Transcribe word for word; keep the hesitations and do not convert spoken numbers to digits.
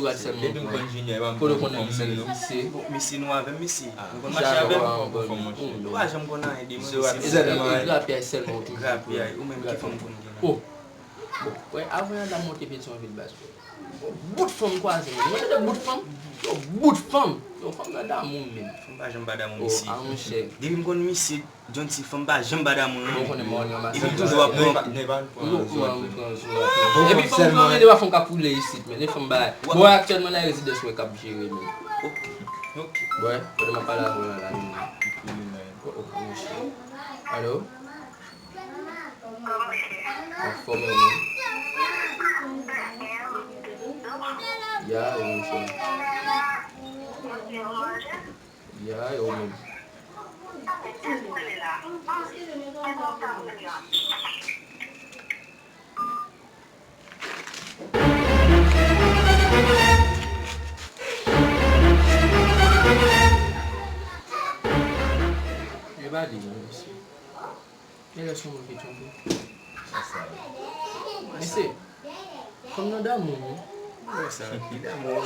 Rad sèlman. Depi m konn Junior, e pa m konn fòm menm non. Mesye. Bon, mesye nou avè m, mesye. Nou konn mache avè m. Nou pa janm konn anyen de mwen, mesye. Grapyay sèlman ou toujou. Grapyay, ou menm ki fanm konn gen la? Oh. Bon, wè, avan Yanda monte Petyonvil baz. Yon bout fanm kwaze mwen. Mwen tande bout fanm. Yon bout fanm. Yon fanm nan damou menm. Fanm pa janm pa damou, mesye. Oh, ah, monchè. Depi m konn misye, Johnson, fanm pa janm pa damou non. Ou konnen mwen yon masak. Epi toujou ap pran. Epi fanm pran sou. Epi fanm pran, men de pa fanm ka poule isit, men de fanm ba. Bon, aktyèlman nan rezidans mwen k ap jere men. Ok. Ok. Wè, kote m ap pale avè w la, la menm. Oh, oh, monchè. Alo? Anfòm ou menm? Ya, ou menm, cheri? Ya, ou menm? E pa li non, mesye. Genlè se yon moun ki twonpe. Mesye, fanm nan damou wi. Sa ki damou?